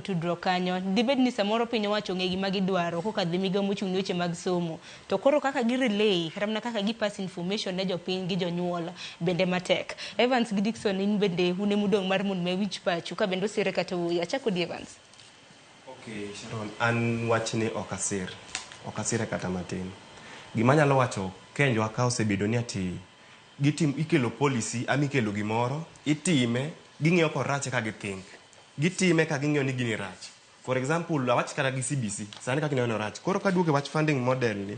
tudruok kanyo. Dibed ni samoro piny owacho ong'e gima gidwaro kokadho e migao mochung' ne weche mag somo. To koro kaka gi relay kata mana kaka gi pass information ne jopiny gi jonyuol bende matek. Evans gi Dickson in bende un emudong' mar mondo mi awinj pachu ka bende osire kata ooyo. Achak kodi Evans. Okay, Sharon, an wachni ok asir. Ok asire kata matin. Gima anyalo wacho Kenjwa ka osebedo ni ati gitim, ikelo policy ama ikelo gimoro, itime, ging'iyo korach eka githink. Gitime ka ging'iyo ni gini rach. For example, awach kata gi CBC, sani kaka ineno rach. Koro kaduogo e wach funding model ni,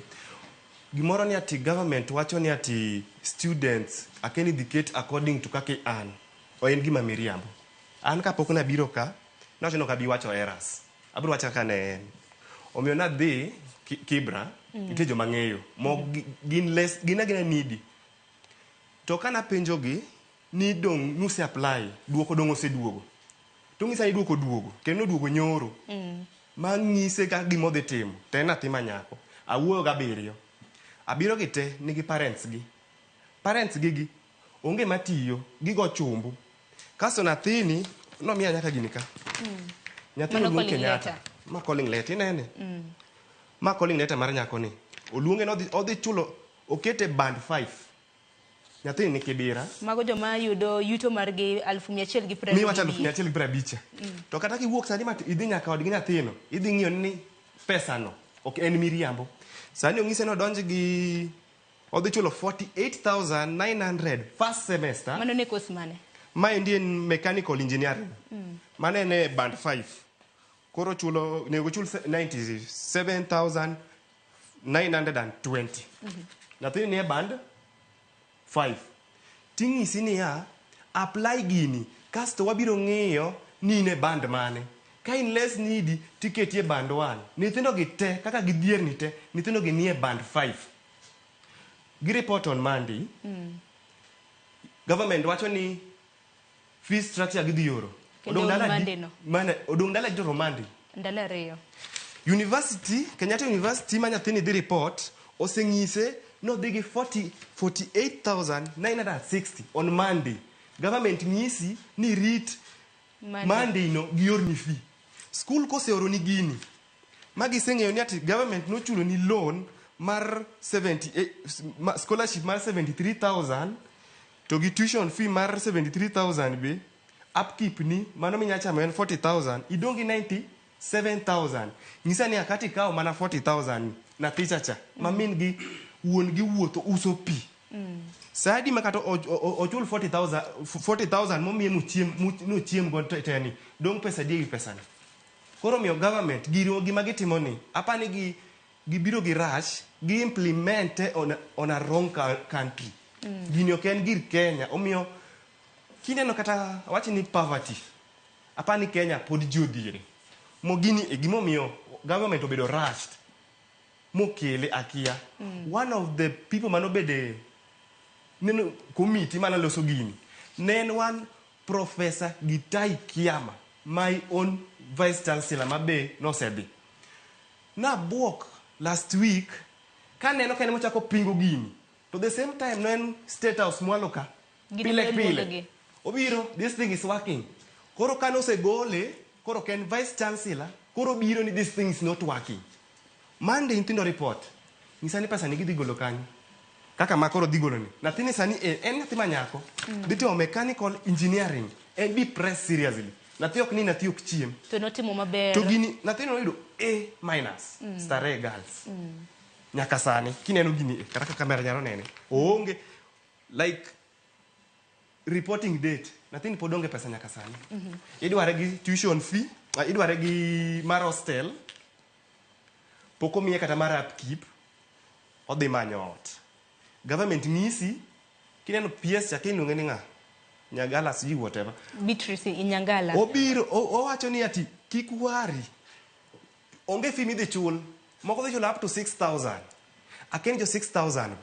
gimoro ni ati government wacho ni ati students akia ni idhi ket according to kaka i earn. En gima miriambo. An kapok nabiro ka, nawacho ni ok abi wacho errors. Abiro wacho kaka ne en. Omiyo nadhi Kibra, nitie joma ang'eyo. Mok gin less, gin agina needy. To ka napenjogi ni dong' nuse apply, duoko dong' oseduogo. To ng'isa ni duoko oduogo, kendo noduogo nyoro. Ma ng'ise kaka gima odhi timo, to en nyathi ma nyako. Awuoyo gi abiriyo. Abiriyo gi te nigi parents gi. Parents gi gi, onge matiyo, gigo chumbu. Kasto nyathini, nomiya nyaka gini ka. Nyathini Mano oluong calling Kenyatta. letter. Ma calling letter, inene? Ma calling letter mar nyakoni. Oluonge ni odhi chulo, okete band 5. Nyathini ni Kibira. Mago joma yudo yuto margi 1,120 Miwacho 150,000. To kata kiwuok sani ma idhi nyaka odgi nyathino, idhi ng'iyo ni pesano ok en miriambo. Sani onyise ni odonj gi odhi chulo 48,900 first semester. Mano ne course mane? Maendi en mechanical engineering. Mano en e band 5. Koro chulo onego chul 97,920. Nyathini ni e band 5. Ting'isi niya, apply gini, kasto wabiro ng'iyo ni in e band mane. Ka in less needy, tiketi e band 1. Nyithindo gi te, kaka gidhier ni te, nyithindo gi nie band 5. Gi report on Monday. Government wacho ni fee structure gidhi oro. Kendo Odong' ndalo adi? Monday no. Mana, odong' ndalo adi to Monday. Ndalo 2. University, Kenyatta University ma nyathini dhi report, oseng'ise nodhi gi 40, 48,960 on Monday. Government ng'isi ni rit Monday. Monday no giorni fee. School koseoroni gini, ma giseng'eyo ni ati government nochulo ni loan mar 78, scholarship mar 73,000 to gi tuition fee mar 73,000 be, upkeep ni, mano minya chamo en 40,000, idong' gi 97,000. Nyisa ni akati ikawo mana 40,000 ni, nyathi chacha, ma min gi wuon gi wuotho uso pi. Sa adi ma kata ochul 40,000, 40,000 momiye mochiem, nochiem go te ni, dong' pesa adi e wi pesani? Koro omiyo government, giro gima gitimo ni, apani gi gibiro gi rush, gi implement on a wrong country. Gini ok en gir Kenya, omiyo kineno kata awach ni poverty, apani Kenya pod ji odhiere. Mo gini e gimomiyo government obedo rushed mokele akia. One of the people manobede neno committee manoloso gini, ne en one Professor Gitahi Kiama, my own vice chancellor mabe nosedhi. Nabuok last week kaneno ka en mochako pingo gini. To the same time ne en State House mwalo ka. Gini Pile ne pile. luongogi. Obiro, this thing is working. Koro kane osegole, koro ok en vice chancellor, koro obiro ni this thing is not working. Monday nyithindo report. Nyisa ni pesa ni gidhi golo kanyo. Kaka ma koro dhi golo ni. Nyathini sani en nyathi ma nyako. Dhi timo mechanical engineering. En depressed seriously. Nyathi ok ni nyathi ok chiem. To notimo maber. To gini nyathino noyudo A minus. Starehe Girls. Nyaka sani kineno gini e kata ka kamera nyalo nene. Oonge like reporting date. Nyathini pod onge pesa nyaka sani. Idware gi tuition fee, idware gi mar hostel. Pok omiye kata mar upkeep. Odhi manyo ot. Government ng'isi kineno PS cha kiluonge ni ng'a? Nyagala sijui whatever. Beatrice Inyangala. Obiro owacho ni ati kik wari. Onge fee midhi chul. Moko dhi chulo up to 6,000. Akia ni jo 6,000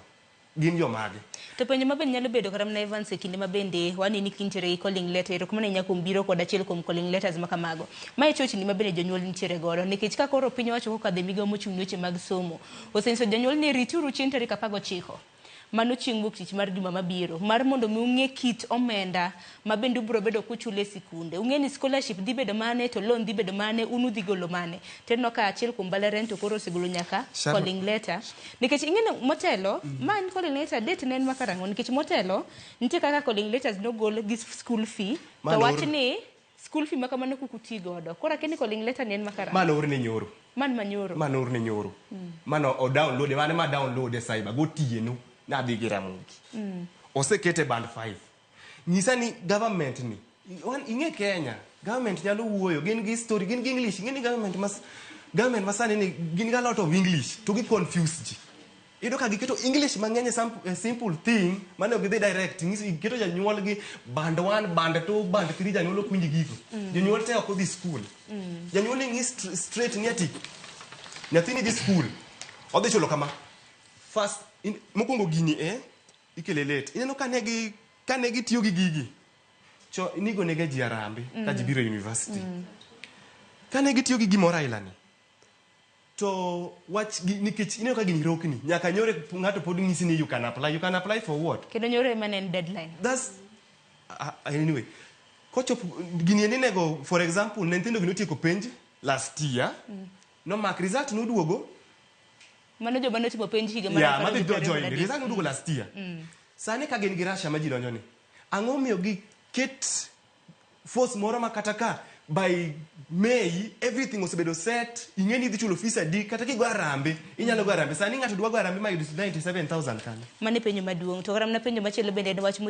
gin jomage. To penjo ma bende nyalo bedo kata mana Evans e kinde ma bende waneni kintiere gi calling letter, erokamano ahinya kuom biro kod achiel kuom calling letters ma kamago. Mae chochni ma bende jonyuol nitiere godo nikech ka koro piny owacho kokadho e migawo mochung' ne weche mag somo osenyiso jonyuol ni rituru chieng' tarik 19. Mano chieng' wuok tich mar juma mabiro mar mondo mi ung'e kit omenda ma bende ubiro bedo kuchulo e sikunde. Ung'e ni scholarship dhi bedo mane to loan dhi bedo mane, un udhi golo mane. To ineno ka achiel kuom mbalariany to koro osegolo nyaka calling letter. Nikech ing'e ni motelo, ma en calling letter, date ne en ma karang'o? Nikech motelo, nitie kaka calling letters nogol gi school fee, to wach ni school fee ma kamano kik uti godo. Koro akia ni calling letter ni en ma karang'o? Ma noorne nyoro. Man manyoro. Ma noorne nyoro. Mano o download, mane ma download e cyber gotieno nadhi gi Ramogi. Osekete band 5. Nyisa ni government ni, ing'e Kenya, government nyalo wuoyo, gin gi story, gin gi English, ing'e ni government masani ni gin gi a lot of English to gi confuse ji. Iyudo ka giketo English mang'eny e simple thing mane ok gidhi direct. Ng'isi giketo janyuol gi band 1, band 2, band 3, janyuol ok winj gigo. Jonyuol te ok odhi school. Janyuol ing'i straight ni ati nyathini dhi school. Odhi chulo kama. First, mokwongo gini e ikele late. Ineno kane gitiyo gi gigi. Cho nigo nega ji arambe ka ji biro e university. Kane gitiyo gi gimoro aila ni. To wach gi, nikech ineno ka gini rokni, nyaka nyore ng'ato pod ng'isi ni you can apply. You can apply for what? Kendo nyoro ema ne en deadline. That's anyway. Kochopo gini en inego, for example, ne nyithindo gi notieko penj last year. Nomak result noduogo. Mano joma notimo penj higa mar Yeah, apar madhi gi piero ariyo join. kod adek. Result noduogo last year. Sani ka gin gi Russia ma ji donjo ni. Ang'o miyo gi ket force moro ma kata ka by May everything osebedo set, ing'e ni idhi chulo fees adi, kata kigo arambe, inyalo go arambe. Sani ng'ato dwa go arambe ma yud 97,000 kanyo. Mano e penjo maduong'. To kata mana penjo machielo bende en wach